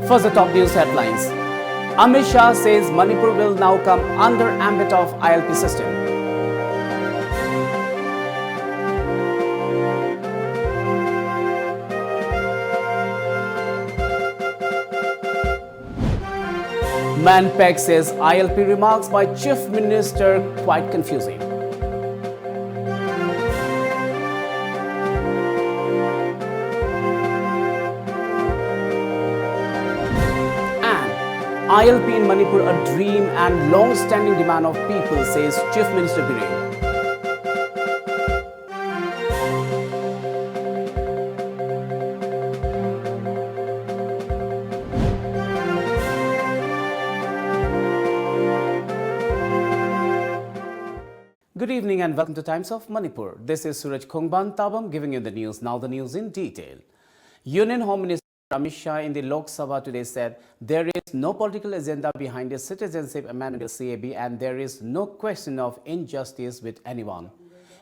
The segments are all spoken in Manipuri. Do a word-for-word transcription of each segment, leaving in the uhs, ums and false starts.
First, the top news headlines. Amit Shah says Manipur will now come under ambit of I L P system. Manpack says I L P remarks by Chief Minister quite confusing. And I L P in Manipur, a dream and long-standing demand of people, says Chief Minister Biren. Good evening and welcome to Times of Manipur. This is Suraj Khongban Tabam giving you the news. Now the news in detail. Union Home Minister Amit Shah in the Lok Sabha today said there is no political agenda behind the Citizenship Amendment Bill, C A B, and there is no question of injustice with anyone.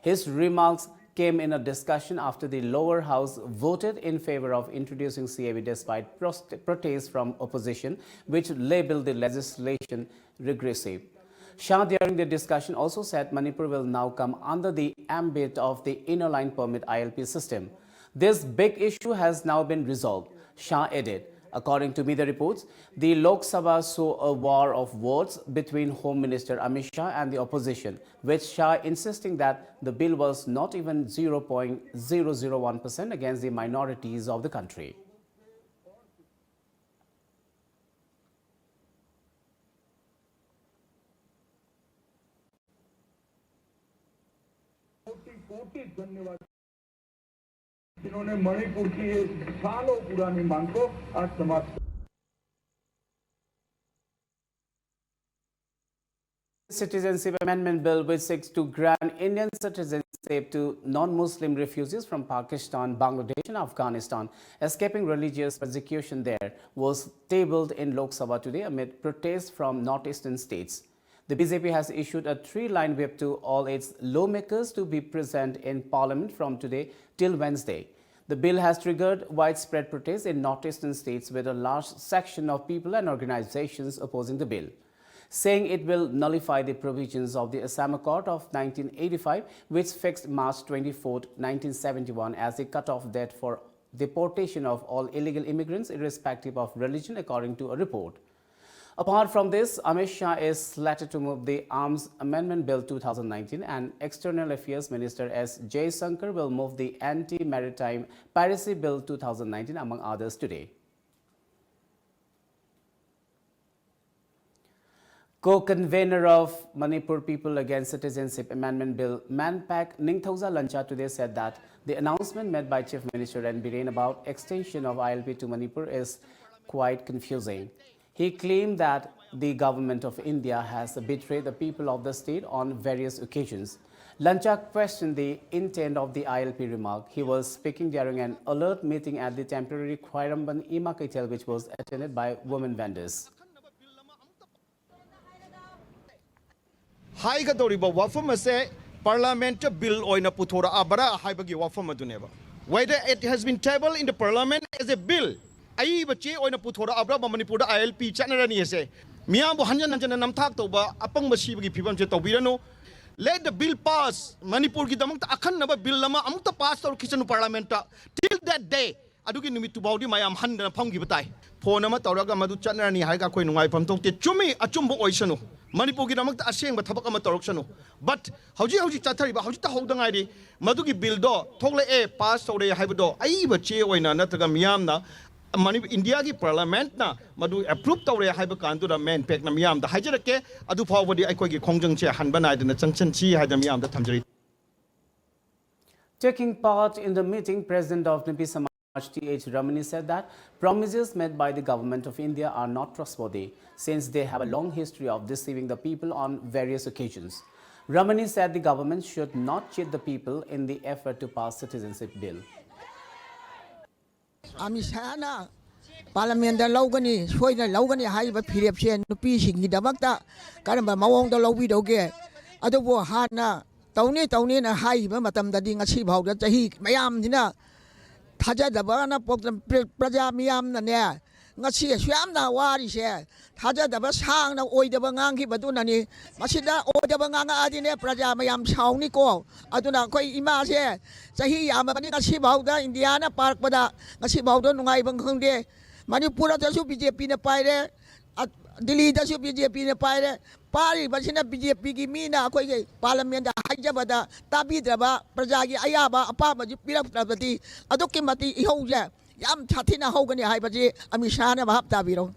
His remarks came in a discussion after the lower house voted in favor of introducing C A B despite prost- protests from opposition, which labeled the legislation regressive. Shah, during the discussion, also said Manipur will now come under the ambit of the Inner Line Permit, I L P system. This big issue has now been resolved, Shah added. According to media reports, the Lok Sabha saw a war of words between Home Minister Amit Shah and the opposition, with Shah insisting that the bill was not even zero point zero zero one percent against the minorities of the country. कोटि कोटि धन्यवाद, जिन्होंने मणिपुर की एक सालों पुरानी मांग को आज समाप्त Citizenship Amendment Bill, which seeks to grant Indian citizenship to non-Muslim refugees from Pakistan, Bangladesh, and Afghanistan escaping religious persecution there, was tabled in Lok Sabha today amid protests from northeastern states. The B J P has issued a three-line whip to all its lawmakers to be present in Parliament from today till Wednesday. The bill has triggered widespread protests in northeastern states, with a large section of people and organizations opposing the bill, saying it will nullify the provisions of the Assam Accord of nineteen eighty-five, which fixed March twenty-fourth, nineteen seventy-one as the cutoff date for deportation of all illegal immigrants, irrespective of religion, according to a report. Apart from this, Amit Shah is slated to move the Arms Amendment Bill two thousand nineteen, and External Affairs Minister S Jaishankar will move the Anti-Maritime Piracy Bill two thousand nineteen, among others, today. Co-convener of Manipur People Against Citizenship Amendment Bill, MANPAC, Ningthouja Lancha today said that the announcement made by Chief Minister N Biren about extension of I L P to Manipur is quite confusing. He claimed that the government of India has betrayed the people of the state on various occasions. Lancha questioned the intent of the I L P remark. He was speaking during an alert meeting at the temporary Khwairamband Ima Kaithel, which was attended by women vendors. ꯍꯥꯏꯒꯗꯧꯔꯤꯕ ꯋꯥꯐꯝ ꯑꯁꯦ ꯄꯥꯔꯂꯥꯃꯦꯟꯠꯇ ꯕꯤꯜ ꯑꯣꯏꯅ ꯄꯨꯊꯣꯔꯛꯑꯕ꯭ꯔꯥ ꯍꯥꯏꯕꯒꯤ ꯋꯥꯐꯝ ꯑꯗꯨꯅꯦꯕ꯫ Whether it has been tabled in the parliament as a bill, ꯑꯏꯕ ꯆꯦ ꯑꯣꯏꯅ ꯄꯨꯊꯣꯔꯛꯑꯕ꯭ꯔꯥ ꯃꯅꯤꯄꯨꯔꯗ I L P ꯆꯠꯅꯔꯅꯤ ꯑꯁꯦ ꯃꯤꯌꯥꯝꯕꯨ ꯍꯟꯖꯟ ꯍꯟꯖꯟꯅ ꯅꯝꯊꯥꯛ ꯇꯧꯕ ꯑꯄꯪꯕ ꯁꯤꯕꯒꯤ ꯐꯤꯕꯝꯁꯦ ꯇꯧꯕꯤꯔꯅꯨ꯫ Let the bill pass. ꯃꯅꯤꯄꯨꯔꯒꯤꯗꯃꯛꯇ ꯑꯈꯟꯅꯕ ꯕꯤꯜ ꯑꯃ ꯑꯃꯨꯛꯇ ꯄꯥꯁ ꯇꯧꯔꯛꯈꯤꯁꯅꯨ ꯄꯥꯔꯂꯥꯃꯦꯟꯠꯇ꯫ Till that day, ꯑꯗꯨꯒꯤ ꯅꯨꯃꯤꯠꯇꯨ ꯐꯥꯎꯗꯤ ꯃꯌꯥꯝ ꯍꯟꯗꯅ ꯐꯝꯈꯤꯕ ꯇꯥꯏ꯫ ꯐꯣꯟ ꯑꯃ ꯇꯧꯔꯒ ꯃꯗꯨ ꯆꯠꯅꯔꯅꯤ ꯍꯥꯏꯔꯒ ꯑꯩꯈꯣꯏ ꯅꯨꯡꯉꯥꯏꯐꯝ ꯊꯣꯛꯇꯦ꯫ ꯆꯨꯝꯃꯤ, ꯑꯆꯨꯝꯕ ꯑꯣꯏꯁꯅꯨ, ꯃꯅꯤꯄꯨꯔꯒꯤꯗꯃꯛꯇ ꯑꯁꯦꯡꯕ ꯊꯕꯛ ꯑꯃ ꯇꯧꯔꯛꯁꯅꯨ꯫ But ꯍꯧꯖꯤꯛ ꯍꯧꯖꯤꯛ ꯆꯠꯊꯔꯤꯕ, ꯍꯧꯖꯤꯛꯇ ꯍꯧꯗ ꯉꯥꯏꯔꯤ, ꯃꯗꯨꯒꯤ ꯕꯤꯜꯗꯣ ꯊꯣꯛꯂꯛꯑꯦ, ꯄꯥꯁ ꯇꯧꯔꯦ ꯍꯥꯏꯕꯗꯣ ꯑꯏꯕ ꯆꯦ ꯑꯣꯏꯅ ꯅꯠꯇ꯭ꯔꯒ ꯃꯤꯌꯥꯝꯅ, ꯃꯅꯤ-, ꯏꯟꯗꯤꯌꯥꯒꯤ ꯄꯥꯔꯂꯥꯃꯦꯟꯠꯅ ꯃꯗꯨ ꯑꯦꯄ꯭ꯔꯨꯞ ꯇꯧꯔꯦ ꯍꯥꯏꯕ ꯀꯥꯟꯗꯨꯗ MANPACꯅ ꯃꯤꯌꯥꯝꯗ ꯍꯥꯏꯖꯔꯛꯀꯦ꯫ ꯑꯗꯨ ꯐꯥꯎꯕꯗꯤ ꯑꯩꯈꯣꯏꯒꯤ ꯈꯣꯡꯖꯪꯁꯦ ꯍꯟꯕ ꯅꯥꯏꯗꯅ ꯆꯪꯁꯟꯁꯤ ꯍꯥꯏꯗꯅ ꯃꯤꯌꯥꯝꯗ ꯊꯝꯖꯔꯤ꯫ Taking part in the meeting, President of Nupi Samaj Th Ramani said that promises made by the government of India are not trustworthy, since they have a long history of deceiving the people on various occasions. Ramani said the government should not cheat the people in the effort to pass citizenship bill. Amit ꯁꯍꯥꯅ ꯄꯥꯔꯂꯥꯃꯦꯟꯗ ꯂꯧꯒꯅꯤ, ꯁꯣꯏꯗꯅ ꯂꯧꯒꯅꯤ ꯍꯥꯏꯔꯤꯕ ꯐꯤꯔꯦꯞꯁꯦ ꯅꯨꯄꯤꯁꯤꯡꯒꯤꯗꯃꯛꯇ ꯀꯔꯝꯕ ꯃꯑꯣꯡꯗ ꯂꯧꯕꯤꯗꯧꯒꯦ? ꯑꯗꯨꯕꯨ ꯍꯥꯟꯅ ꯇꯧꯅꯤ ꯇꯧꯅꯤꯅ ꯍꯥꯏꯈꯤꯕ ꯃꯇꯝꯗꯗꯤ ꯉꯁꯤ ꯐꯥꯎꯗ ꯆꯍꯤ ꯃꯌꯥꯝꯁꯤꯅ ꯊꯥꯖꯗꯕꯅ ꯄꯣꯛꯇꯅ ꯄ꯭ꯔ-, ꯄ꯭ꯔꯖꯥ ꯃꯤꯌꯥꯝꯅꯅꯦ ꯉꯁꯤ ꯑꯁꯨꯛ ꯌꯥꯝꯅ ꯋꯥꯔꯤꯁꯦ ꯊꯥꯖꯗꯕ ꯁꯥꯡꯅ ꯑꯣꯏꯗꯕ ꯉꯥꯡꯈꯤꯕꯗꯨꯅꯅꯤ꯫ ꯃꯁꯤꯗ ꯑꯣꯏꯗꯕ ꯉꯥꯡꯉꯛꯑꯗꯤꯅꯦ ꯄ꯭ꯔꯖꯥ ꯃꯌꯥꯝ ꯁꯥꯎꯅꯤꯀꯣ꯫ ꯑꯗꯨꯅ ꯑꯩꯈꯣꯏ ꯏꯃꯥꯁꯦ ꯆꯍꯤ ꯌꯥꯝꯃꯕꯅꯤ, ꯉꯁꯤꯐꯥꯎꯗ ꯏꯟꯗꯤꯌꯥꯅ ꯄꯥꯔꯛꯄꯗ ꯉꯁꯤꯐꯥꯎꯗ ꯅꯨꯡꯉꯥꯏꯕ ꯈꯪꯗꯦ꯫ ꯃꯅꯤꯄꯨꯔꯗꯁꯨ ꯕꯤ ꯖꯦ ꯄꯤꯅ ꯄꯥꯏꯔꯦ, ꯑ-, ꯗꯤꯜꯂꯤꯗꯁꯨ ꯕꯤ ꯖꯦ ꯄꯤꯅ ꯄꯥꯏꯔꯦ꯫ ꯄꯥꯔꯤꯕꯁꯤꯅ ꯕꯤ ꯖꯦ ꯄꯤꯒꯤ ꯃꯤꯅ ꯑꯩꯈꯣꯏꯒꯤ ꯄꯥꯔꯂꯤꯌꯥꯃꯦꯟꯗ ꯍꯥꯏꯖꯕꯗ ꯇꯥꯕꯤꯗ꯭ꯔꯕ, ꯄ꯭ꯔꯖꯥꯒꯤ ꯑꯌꯥꯕ ꯑꯄꯥꯝꯕꯁꯨ ꯄꯤꯔꯛꯇ꯭ꯔꯕꯗꯤ ꯑꯗꯨꯛꯀꯤ ꯃꯇꯤꯛ ꯏꯍꯧꯁꯦ ꯌꯥꯝ ꯁꯥꯊꯤꯅ ꯍꯧꯒꯅꯤ ꯍꯥꯏꯕꯁꯤ ꯑꯃꯤꯠ ꯁꯥꯍꯅ ꯚꯥꯞ ꯇꯥꯕꯤꯔꯣ꯫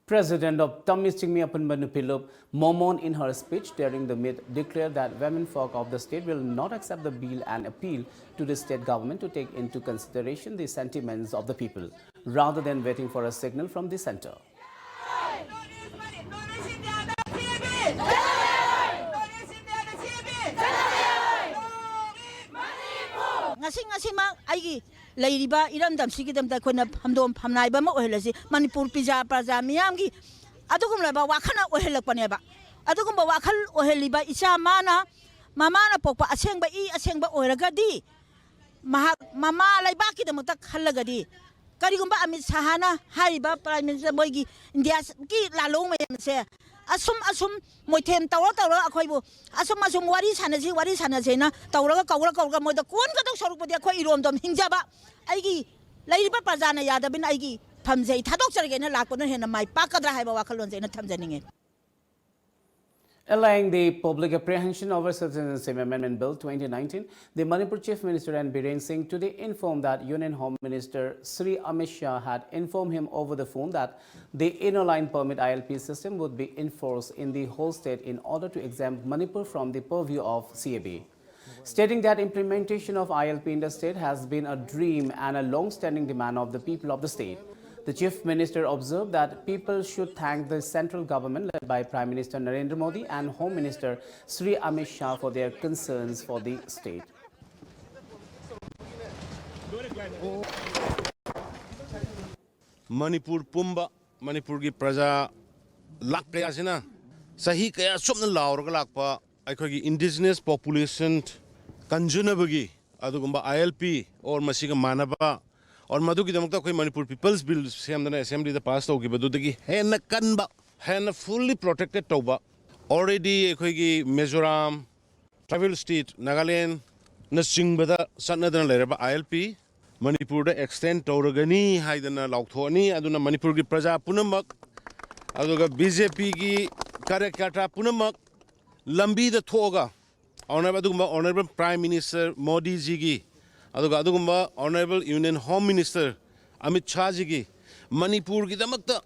President of Tamil Chingmi Apunba Nupilop Momon, in her speech tearing the meet, declared that women folk of the state will not accept the bill and appeal to the state government to take into consideration the sentiments of the people rather than waiting for a signal from the center. ꯉꯁꯤ ꯉꯁꯤꯃꯛ ꯑꯩꯒꯤ ꯂꯩꯔꯤꯕ ꯏꯔꯝꯗꯝꯁꯤꯒꯤꯗꯃꯛꯇ ꯑꯩꯈꯣꯏꯅ ꯐꯝꯗꯣꯝ ꯐꯝꯅꯥꯏꯕ ꯑꯃ ꯑꯣꯏꯍꯜꯂꯁꯤ꯫ ꯃꯅꯤꯄꯨꯔ ꯄ꯭ꯔꯖꯥ ꯄ꯭ꯔꯖꯥ ꯃꯤꯌꯥꯝꯒꯤ ꯑꯗꯨꯒꯨꯝꯂꯕ ꯋꯥꯈꯜꯅ ꯑꯣꯏꯍꯜꯂꯛꯄꯅꯦꯕ꯫ ꯑꯗꯨꯒꯨꯝꯕ ꯋꯥꯈꯜ ꯑꯣꯏꯍꯜꯂꯤꯕ ꯏꯆꯥ ꯃꯥꯅ, ꯃꯃꯥꯅ ꯄꯣꯛꯄ ꯑꯁꯦꯡꯕ ꯏ ꯑꯁꯦꯡꯕ ꯑꯣꯏꯔꯒꯗꯤ, ꯃꯍꯥꯛ ꯃꯃꯥ ꯂꯩꯕꯥꯛꯀꯤꯗꯃꯛꯇ ꯈꯜꯂꯒꯗꯤ, ꯀꯔꯤꯒꯨꯝꯕ ꯑꯃꯤꯠ ꯁꯥꯍꯅ ꯍꯥꯏꯔꯤꯕ ꯄ꯭ꯔꯥꯏꯝ ꯃꯤꯅꯤꯁꯇꯔ ꯃꯣꯏꯒꯤ ꯏꯟꯗꯤꯌꯥꯒꯤ ꯂꯥꯜꯂꯧ ꯃꯌꯥꯝꯁꯦ ꯑꯁꯨꯝ ꯑꯁꯨꯝ ꯃꯣꯏꯊꯦꯝ ꯇꯧꯔ ꯇꯧꯔꯒ ꯑꯩꯈꯣꯏꯕꯨ ꯑꯁꯨꯝ ꯑꯁꯨꯝ ꯋꯥꯔꯤ ꯁꯥꯟꯅꯁꯤ, ꯋꯥꯔꯤ ꯁꯥꯟꯅꯁꯦꯅ ꯇꯧꯔꯒ ꯀꯧꯔ ꯀꯧꯔꯒ ꯃꯣꯏꯗ ꯀꯣꯟꯒꯗꯧ ꯁꯔꯨꯛꯄꯨꯗꯤ ꯑꯩꯈꯣꯏ ꯏꯔꯣꯝꯗꯣꯝ ꯍꯤꯡꯖꯕ ꯑꯩꯒꯤ ꯂꯩꯔꯤꯕ ꯄ꯭ꯔꯖꯥꯅ ꯌꯥꯗꯕꯅꯤꯅ ꯑꯩꯒꯤ ꯐꯝꯁꯦ ꯑꯩ ꯊꯥꯗꯣꯛꯆꯔꯒꯦꯅ ꯂꯥꯛꯄꯅ ꯍꯦꯟꯅ ꯃꯥꯏ ꯄꯥꯛꯀꯗ꯭ꯔꯥ ꯍꯥꯏꯕ ꯋꯥꯈꯜꯂꯣꯟꯁꯦ ꯑꯩꯅ ꯊꯝꯖꯅꯤꯡꯉꯦ꯫ Allaying the public apprehension over Citizenship Amendment Bill twenty nineteen, the Manipur Chief Minister N Biren Singh today informed that Union Home Minister Shri Amit Shah had informed him over the phone that the Inner Line Permit, I L P, system would be enforced in the whole state in order to exempt Manipur from the purview of C A B, stating that implementation of I L P in the state has been a dream and a long-standing demand of the people of the state. The Chief Minister observed that people should thank the central government led by Prime Minister Narendra Modi and Home Minister Shri Amit Shah for their concerns for the state. Manipur ꯄꯨꯝꯕ, ꯃꯅꯤꯄꯨꯔꯒꯤ ꯄ꯭ꯔꯖꯥ ꯂꯥꯛ ꯀꯌꯥꯁꯤꯅ ꯆꯍꯤ ꯀꯌꯥ ꯆꯨꯞꯅ ꯂꯥꯎꯔꯒ ꯂꯥꯛꯄ ꯑꯩꯈꯣꯏꯒꯤ ꯏꯟꯗꯤꯖꯤꯅꯁ ꯄꯣꯄꯨꯂꯦꯁꯟ ꯀꯟꯖꯅꯕꯒꯤ ꯑꯗꯨꯒꯨꯝꯕ ILP or ꯃꯁꯤꯒ ꯃꯥꯟꯅꯕ or ꯃꯗꯨꯒꯤꯗꯃꯛꯇ ꯑꯩꯈꯣꯏ ꯃꯅꯤꯄꯨꯔ People's Bill ꯁꯦꯝꯗꯅ Assembly ꯗ pass ꯇꯧꯈꯤꯕꯗꯨꯗꯒꯤ ꯍꯦꯟꯅ ꯀꯟꯕ, ꯍꯦꯟꯅ fully protected ꯇꯧꯕ, already ꯑꯩꯈꯣꯏꯒꯤ ꯃꯤꯖꯣꯔꯥꯝ, tribal state ꯅꯥꯒꯥꯂꯦꯟꯅꯆꯤꯡꯕꯗ ꯆꯠꯅꯗꯅ ꯂꯩꯔꯕ ILP ꯃꯅꯤꯄꯨꯔꯗ extend ꯇꯧꯔꯒꯅꯤ ꯍꯥꯏꯗꯅ ꯂꯥꯎꯊꯣꯛꯑꯅꯤ꯫ ꯑꯗꯨꯅ ꯃꯅꯤꯄꯨꯔꯒꯤ ꯄ꯭ꯔꯖꯥ ꯄꯨꯝꯅꯃꯛ, ꯑꯗꯨꯒ BJP ꯒꯤ ꯀꯥꯔꯌꯀꯔꯇꯥ ꯄꯨꯝꯅꯃꯛ ꯂꯝꯕꯤꯗ ꯊꯣꯛꯑꯒ Honourable, ꯑꯗꯨꯒꯨꯝꯕ Honourable Prime Minister ꯃꯣꯗꯤꯖꯤꯒꯤ, ꯑꯗꯨꯒ ꯑꯗꯨꯒꯨꯝꯕ Honourable Union Home Minister Amit ꯁꯥꯍꯖꯤꯒꯤ ꯃꯅꯤꯄꯨꯔꯒꯤꯗꯃꯛꯇ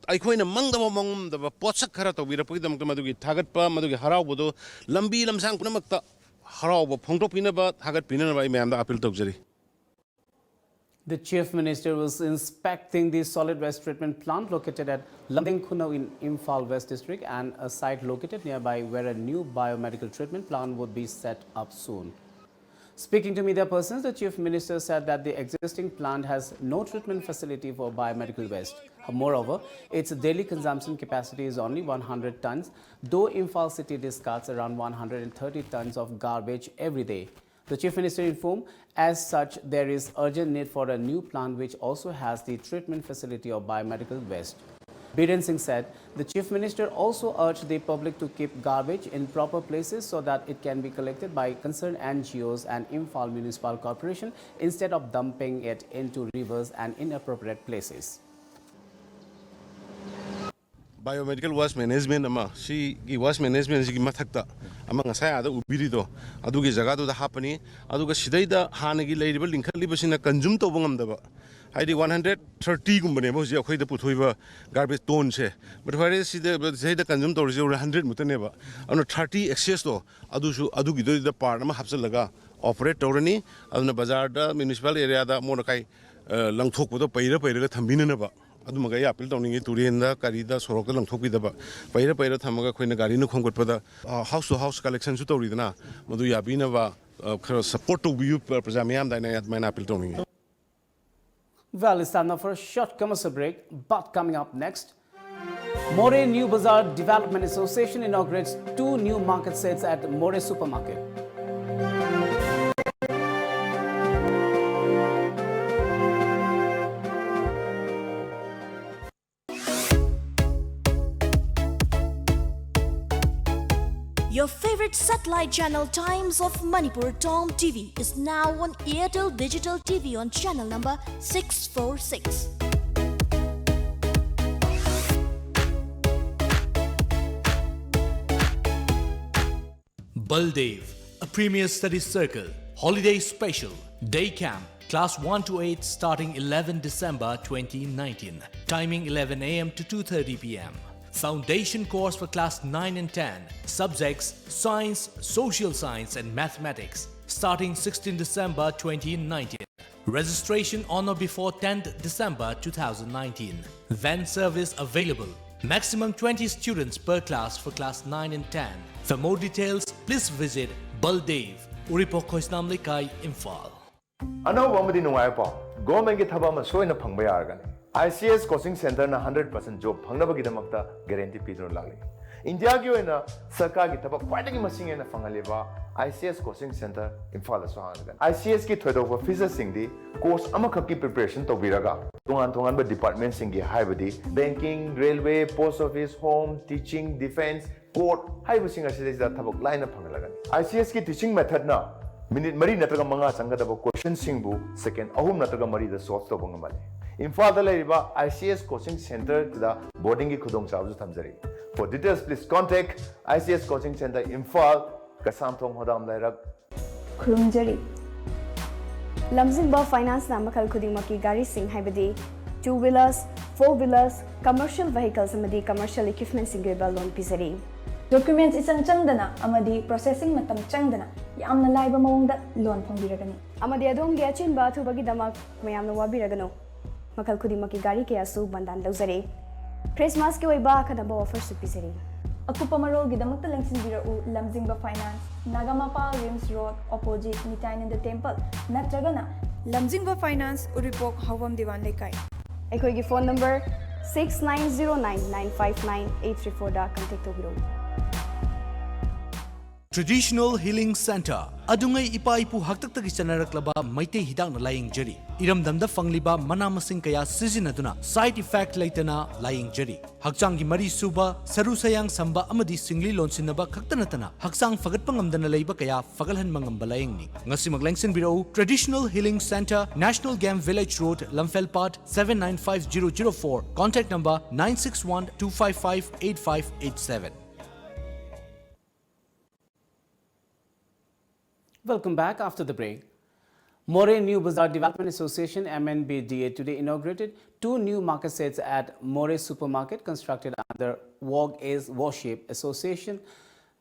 ꯑꯩꯈꯣꯏꯅ ꯃꯪꯗꯕ ꯃꯪꯉꯝꯗꯕ ꯄꯣꯠꯁꯛ ꯈꯔ ꯇꯧꯕꯤꯔꯛꯄꯒꯤꯗꯃꯛꯇ ꯃꯗꯨꯒꯤ ꯊꯥꯒꯠꯄ, ꯃꯗꯨꯒꯤ ꯍꯔꯥꯎꯕꯗꯣ ꯂꯝꯕꯤ ꯂꯝꯁꯥꯡ ꯄꯨꯝꯅꯃꯛꯇ ꯍꯔꯥꯎꯕ ꯐꯣꯡꯗꯣꯛꯄꯤꯅꯕ, ꯊꯥꯒꯠꯄꯤꯅꯅꯕ ꯑꯩ ꯃꯌꯥꯝꯗ appeal ꯇꯧꯖꯔꯤ꯫ The Chief Minister was inspecting the solid waste treatment plant located at Lamdeng Khunou in Imphal West District and a site located nearby where a new biomedical treatment plant would be set up soon. Speaking to media persons, the Chief Minister said that the existing plant has no treatment facility for biomedical waste. Moreover, its daily consumption capacity is only one hundred tons, though Imphal city discards around one hundred and thirty tons of garbage every day. The Chief Minister informed, as such, there is urgent need for a new plant which also has the treatment facility of biomedical waste. Biren Singh said the Chief Minister also urged the public to keep garbage in proper places so that it can be collected by concerned NGOs and Imphal Municipal Corporation instead of dumping it into rivers and inappropriate places. Biomedical waste management ꯑꯃ, ꯁꯤꯒꯤ waste management ꯁꯤꯒꯤ ꯃꯊꯛꯇ ꯑꯃ ꯉꯁꯥꯏ ꯑꯥꯗ ꯎꯕꯤꯔꯤꯗꯣ, ꯑꯗꯨꯒꯤ ꯖꯒꯥꯗꯨꯗ ꯍꯥꯞꯄꯅꯤ꯫ ꯑꯗꯨꯒ ꯁꯤꯗꯩꯗ ꯍꯥꯟꯅꯒꯤ ꯂꯩꯔꯤꯕ ꯂꯤꯡꯈꯠꯂꯤꯕꯁꯤꯅ consume ꯇꯧꯕ ꯉꯝꯗꯕ, ꯍꯥꯏꯗꯤ one hundred thirty ꯒꯨꯝꯕꯅꯦꯕ ꯍꯧꯖꯤꯛ ꯑꯩꯈꯣꯏꯗ ꯄꯨꯊꯣꯛꯏꯕ garbage tonne ꯁꯦ꯫ But ꯐꯔꯦ, ꯁꯤꯗ, ꯁꯤꯗꯩꯗ consume ꯇꯧꯔꯤꯁꯦ hundred ꯃꯨꯛꯇꯅꯦꯕ꯫ ꯑꯗꯨꯅ thirty excess ꯇꯣ ꯑꯗꯨꯁꯨ ꯑꯗꯨꯒꯤꯗꯨꯗ part ꯑꯃ ꯍꯥꯞꯆꯤꯜꯂꯒ operate ꯇꯧꯔꯅꯤ꯫ ꯑꯗꯨꯅ ꯕꯖꯥꯔꯗ, municipal area ꯗ ꯑꯃꯣꯠ ꯑꯀꯥꯏ, ꯑ, ꯂꯪꯊꯣꯛꯄꯗꯣ ꯄꯩꯔ ꯄꯩꯔꯒ ꯊꯝꯕꯤꯅꯅꯕ꯫ ꯑꯗꯨꯃꯒ ꯑꯩ appeal ꯇꯧꯅꯤꯡꯉꯤ, ꯇꯨꯔꯦꯟꯗ, ꯀꯔꯤꯗ, ꯁꯣꯔꯣꯛꯇ ꯂꯪꯊꯣꯛꯄꯤꯗꯕ, ꯄꯩꯔ ꯄꯩꯔ ꯊꯝꯃꯒ ꯑꯩꯈꯣꯏꯅ ꯒꯥꯔꯤꯅ ꯈꯣꯝꯒꯠꯄꯗ, ꯑ, house to house collection ꯁꯨ ꯇꯧꯔꯤꯗꯅ, ꯃꯗꯨ ꯌꯥꯕꯤꯅꯕ, ꯑ, ꯈꯔ support ꯇꯧꯕꯤꯌꯨ, ꯄ꯭ꯔ-, ꯄ꯭ꯔꯖꯥ ꯃꯤꯌꯥꯝꯗ ꯑꯩꯅ ꯑꯗꯨꯃꯥꯏꯅ appeal ꯇꯧꯅꯤꯡꯉꯤ꯫ Well, it's time now for a short commercial break, but coming up next, Moreh New Bazaar Development Association inaugurates two new market sets at Moreh Supermarket. Your favorite satellite channel Times of Manipur Tom T V is now on Airtel Digital T V on channel number six four six. Baldev, a premier study circle, holiday special, day camp, class one to eight starting eleven December twenty nineteen, timing eleven a m to two thirty p m. Foundation course for class nine and ten, subjects science, social science and mathematics, starting sixteen December twenty nineteen. Registration on or before tenth December two thousand nineteen. Van service available. Maximum twenty students per class for class nine and ten. For more details, please visit Baldev, Uripok Khoisnam Lekai, Imphal. ꯑꯅꯧꯕ ꯑꯃꯗꯤ ꯅꯨꯡꯉꯥꯏꯕ ꯄꯥꯎ, ꯒꯣꯔꯃꯦꯟꯒꯤ ꯊꯕꯛ ꯑꯃ ꯁꯣꯏꯅ ꯐꯪꯕ ꯌꯥꯔꯒꯅꯤ꯫ ꯑꯥꯏ ꯁꯤ ꯑꯦꯁ ꯀꯣꯆꯤꯡ ꯁꯦꯟꯇꯔꯅ ꯍꯟꯗ꯭ꯔꯦꯠ ꯄꯥꯔꯁꯦꯟ ꯖꯣꯕ ꯐꯪꯅꯕꯒꯤꯗꯃꯛꯇ ꯒꯦꯔꯦꯟꯇꯤ ꯄꯤꯗꯨꯅ ꯂꯥꯛꯂꯤ꯫ ꯏꯟꯗꯤꯌꯥꯒꯤ ꯑꯣꯏꯅ ꯁꯔꯀꯥꯔꯒꯤ ꯊꯕꯛ ꯈ꯭ꯋꯥꯏꯗꯒꯤ ꯃꯁꯤꯡ ꯍꯦꯟꯅ ꯐꯪꯍꯜꯂꯤꯕ I C S coaching centre ꯏꯝꯐꯥꯜꯗꯁꯨ ꯍꯥꯡꯂꯒꯅꯤ꯫ I C ꯑꯦꯁꯀꯤ ꯊꯣꯏꯗꯣꯛꯄ ꯐꯤꯆꯔꯁꯤꯡꯗꯤ ꯀꯣꯔꯁ ꯑꯃꯈꯛꯀꯤ ꯄ꯭ꯔꯤꯄꯦꯔꯦꯁꯟ ꯇꯧꯕꯤꯔꯒ ꯇꯣꯉꯥꯟ ꯇꯣꯉꯥꯟꯕ ꯗꯤꯄꯥꯔꯠꯃꯦꯟꯁꯤꯡꯒꯤ, ꯍꯥꯏꯕꯗꯤ banking, railway, post office, home, teaching, defence, court ꯍꯥꯏꯔꯤꯕꯁꯤꯡ ꯑꯁꯤꯗꯩꯁꯤꯗ ꯊꯕꯛ ꯂꯥꯏꯅ ꯐꯪꯍꯜꯂꯒꯅꯤ꯫ ꯑꯥꯏ ꯁꯤ ꯑꯦꯁꯀꯤ ꯇꯤꯆꯤꯡ ꯃꯦꯊꯠꯅ ꯃꯤꯅꯤꯠ ꯃꯔꯤ ꯅꯠꯇ꯭ꯔꯒ ꯃꯉꯥ ꯆꯪꯒꯗꯕ ꯀꯣꯏꯁꯟꯁꯤꯡꯕꯨ ꯁꯦꯀꯦꯟ ꯑꯍꯨꯝ ꯅꯠꯇ꯭ꯔꯒ ꯃꯔꯤꯗ ꯁꯣꯜꯚ ꯇꯧꯕ ꯉꯝꯍꯜꯂꯤ꯫ ꯏꯝꯐꯥꯜꯗ ꯂꯩꯔꯤꯕ ꯑꯥꯏ ꯁꯤ ꯑꯦꯁ ꯀꯣꯆꯤꯡ ꯁꯦꯟꯇꯔꯗ ꯕꯣꯔꯗꯤꯡꯒꯤ ꯈꯨꯗꯣꯡꯆꯥꯕꯁꯨ ꯊꯝꯖꯔꯤ꯫ For details, please contact I C S Coaching Center, Imphal, Keishamthong ꯍꯣꯗꯥꯝ ꯂꯩꯔꯛ꯫ ꯈꯨꯔꯨꯝꯖꯔꯤ꯫ ꯂꯝꯖꯤꯡꯕ ꯐꯥꯏꯅꯥꯟꯁꯅ ꯃꯈꯜ ꯈꯨꯗꯤꯡꯃꯛꯀꯤ ꯒꯥꯔꯤꯁꯤꯡ, ꯍꯥꯏꯕꯗꯤ two wheelers, four wheelers, commercial vehicles ꯑꯃꯗꯤ commercial equipmentꯁꯤꯡꯒꯤ ꯑꯣꯏꯕ ꯂꯣꯟ ꯄꯤꯖꯔꯤ꯫ ꯗꯣꯀ꯭ꯌꯨꯃꯦꯟꯠꯁ ꯏꯆꯪ ꯆꯪꯗꯅ ꯑꯃꯗꯤ ꯄ꯭ꯔꯣꯁꯦꯁꯤꯡ ꯃꯇꯝ ꯆꯪꯗꯅ ꯌꯥꯝꯅ ꯂꯥꯏꯕ ꯃꯑꯣꯡꯗ ꯂꯣꯟ ꯐꯪꯕꯤꯔꯒꯅꯤ꯫ ꯑꯃꯗꯤ ꯑꯗꯣꯝꯒꯤ ꯑꯆꯤꯟꯕ ꯑꯊꯨꯕꯒꯤꯗꯃꯛ ꯃꯌꯥꯝꯅ ꯋꯥꯕꯤꯔꯒꯅꯨ꯫ ꯃꯈꯜ ꯈꯨꯗꯤꯡꯃꯛꯀꯤ ꯒꯥꯔꯤ ꯀꯌꯥꯁꯨ ꯕꯟꯗꯥꯟ ꯂꯧꯖꯔꯤ꯫ ꯈ꯭ꯔꯤꯁꯃꯥꯁꯀꯤ ꯑꯣꯏꯕ ꯑꯈꯟꯅꯕ ꯑꯣꯐꯔꯁꯨ ꯄꯤꯖꯔꯤ꯫ ꯑꯀꯨꯞꯄ ꯃꯔꯣꯜꯒꯤꯗꯃꯛꯇ ꯂꯦꯡꯁꯤꯟꯕꯤꯔꯛꯎ, Lamjingba finance, Nagamapal RIMS road, opposite ꯅꯤꯇꯥꯏꯅꯟꯗ ꯇꯦꯝꯄꯜ, ꯅꯠꯇ꯭ꯔꯒꯅ ꯂꯝꯖꯤꯡꯕ ꯐꯥꯏꯅꯥꯟꯁ, ꯎꯔꯤꯄꯣꯛ ꯍꯥꯎꯕꯝ ꯗꯤꯋꯥꯟ ꯂꯩꯀꯥꯏ꯫ ꯑꯩꯈꯣꯏꯒꯤ phone number six nine zero nine nine five nine eight three fourꯗ ꯀꯟꯇꯦꯛ ꯇꯧꯕꯤꯔꯛꯎ꯫ Traditional Healing Center, ꯑꯗꯨꯉꯩ ꯏꯄꯥ ꯏꯄꯨ ꯍꯥꯛꯇꯛꯇꯒꯤ ꯆꯠꯅꯔꯛꯂꯕ ꯃꯩꯇꯩ ꯍꯤꯗꯥꯛꯅ ꯂꯥꯌꯦꯡꯖꯔꯤ꯫ ꯏꯔꯝꯗꯝꯗ ꯐꯪꯂꯤꯕ ꯃꯅꯥ ꯃꯁꯤꯡ ꯀꯌꯥ ꯁꯤꯖꯤꯟꯅꯗꯨꯅ side effect ꯂꯩꯇꯅ ꯂꯥꯌꯦꯡꯖꯔꯤ꯫ ꯍꯛꯆꯥꯡꯒꯤ ꯃꯔꯤ ꯁꯨꯕ, ꯁꯔꯨ ꯁꯌꯥꯡ ꯁꯝꯕ ꯑꯃꯗꯤ ꯁꯤꯡꯂꯤ ꯂꯣꯟꯁꯤꯟꯅꯕ ꯈꯛꯇ ꯅꯠꯇꯅ ꯍꯛꯆꯥꯡ ꯐꯒꯠꯄ ꯉꯝꯗꯅ ꯂꯩꯕ ꯀꯌꯥ ꯐꯒꯠꯍꯟꯕ ꯉꯝꯕ ꯂꯥꯌꯦꯡꯅꯤ꯫ ꯉꯁꯤꯃꯛ ꯂꯦꯡꯁꯤꯟꯕꯤꯔꯛꯎ꯫ Traditional Healing Center, National Game Village Road, Lamphel Pat, seven nine five zero zero four. Contact number nine six one two five five eight five eight seven. Welcome back after the break. Moreh New Bazaar Development Association, M N B D A, today inaugurated two new market sheds at Moreh Supermarket, constructed under Wog Ace Worship Association.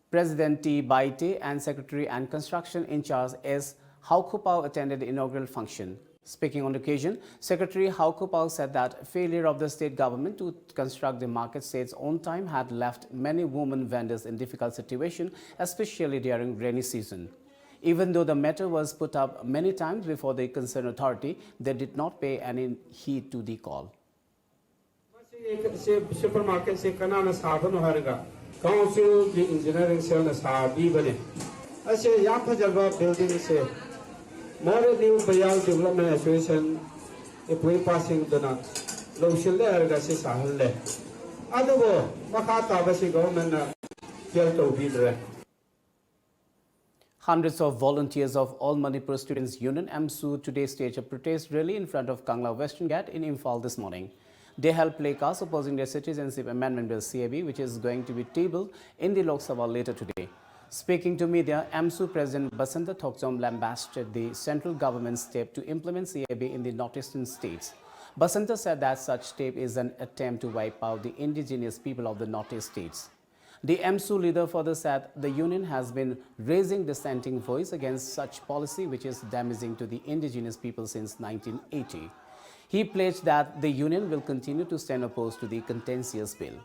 President T Baite and Secretary and Construction in-charge S Haokupao attended the inaugural function. Speaking on the occasion, Secretary Haokupao said that failure of the state government to construct the market sheds on time had left many women vendors in difficult situation, especially during rainy season. Even though the matter was put up many times before the concerned authority, they did not pay any heed to the call. ꯃꯁꯤ supermarket ꯁꯦ ꯀꯅꯥꯅ ꯁꯥꯕꯅꯣ ꯍꯥꯏꯔꯒ council ꯒꯤ engineering cell ꯅ ꯁꯥꯕꯤꯕꯅꯤ꯫ ꯑꯁꯤ ꯌꯥꯝ ꯐꯖꯕ building ꯁꯦ Moreh New Bazaar Development Association ꯏꯄꯨ ꯏꯄꯥꯁꯤꯡꯗꯨꯅ ꯂꯧꯁꯤꯜꯂꯦ ꯍꯥꯏꯔꯒ ꯁꯤ ꯁꯥꯍꯜꯂꯦ꯫ ꯑꯗꯨꯕꯨ ꯃꯈꯥ ꯇꯥꯕꯁꯤ government ꯅ care ꯇꯧꯕꯤꯗ꯭ꯔꯦ꯫ Hundreds of volunteers of All Manipur Students Union, AMSU, today staged a protest rally in front of Kangla Western Gate in Imphal this morning. They held placards opposing the Citizenship Amendment Bill, C A B, which is going to be tabled in the Lok Sabha later today. Speaking to media, AMSU President Basanta Thokchom lambasted the central government's step to implement C A B in the northeastern states. Basanta said that such step is an attempt to wipe out the indigenous people of the northeast states. The AMSU leader further said the union has been raising dissenting voice against such policy, which is damaging to the indigenous people since nineteen eighty. He pledged that the union will continue to stand opposed to the contentious bill.